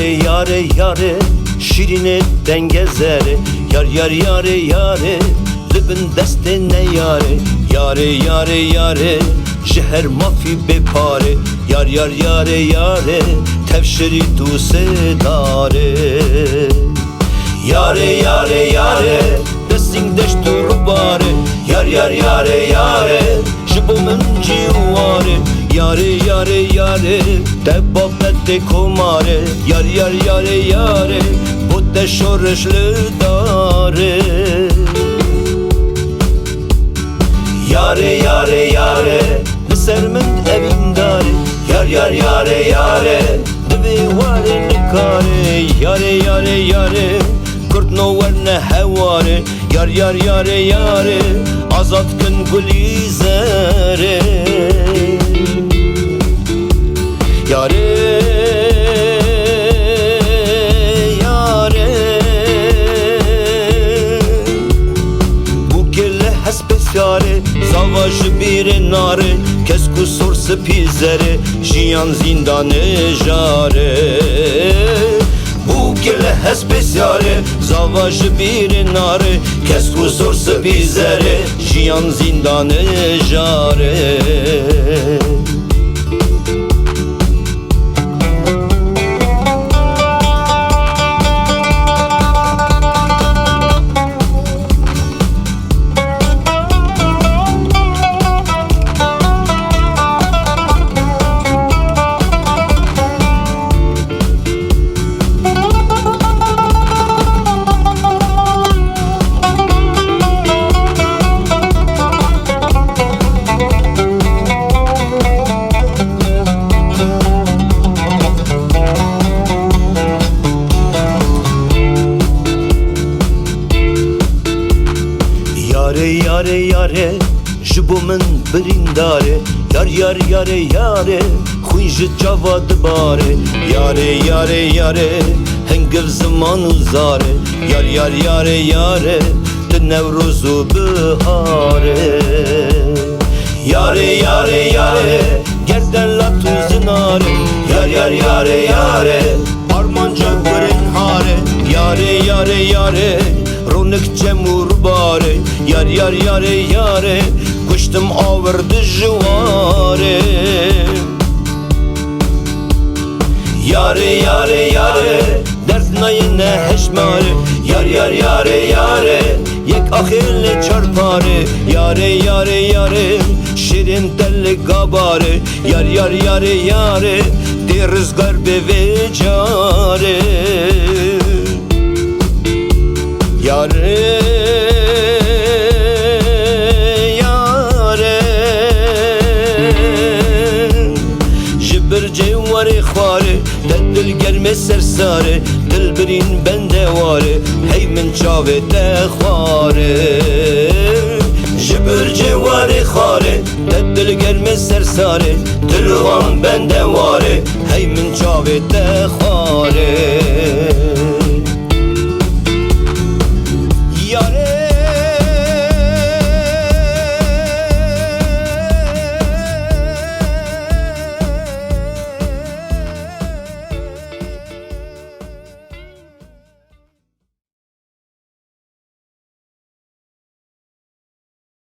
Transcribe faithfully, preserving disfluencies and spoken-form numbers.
Yare yare, şîrînê denge zere. Yar yar yare yare, li bin destê neyare. Yare yare yare, ji her mafî bê pare. Yar yar yare yare, tevşirî tu sê dare. Yare yare yare, destîng deşt û rûbare. Yar yar yare yare, ji bo min cî û ware. Yare yare yare, te babetê komare. Yar yar yare yare, bo te şoreş li dare. Yare yare yare, li ser min evîndare. Yar yar yare yare, divê ware nikare. Yare yare yare, kurtno werne heware. Yar yar yare yare, azad kin gulî zere. Yare yare, bûkê li hespê siyare. Zava ji bîrê nare, kesk û sor spî zere. Jiyan zîndanê jare. Bûkê li hespê siyare, zava ji bîrê nare. Kesk û sor spî zere, jiyan zîndanê jare. Yare yare yare, ji bo min birîndar e. Yar yar yare yare, xwîn ji çava dibare. Yare yare yare, hingiv ziman û zar e. Yar yar yare yare, tu Newroz û bihar e. Yare yare yare, gerden lat û zinar e. Yar yar yare yare, armanca gurên hare. Yare yare yare, ronik çem û rûbare. Yar yar yare yare, kuştim awir dijware. Yare yare yare, derd nayê ne heşmare. Yar yar yare yare, yek axê lê çar pare. Yare yare yare, şêrên te li gabare. Yar yar yare yare, tê rizgar bê vê care. Yare yare, ji bircê warê xware. Te dil germê ser sare, dil birîn bende ware. Hey min çavê te xware. Ji bircê warê xware, te dil germê ser sare. Dil wan bende ware, hey min çavê te xware.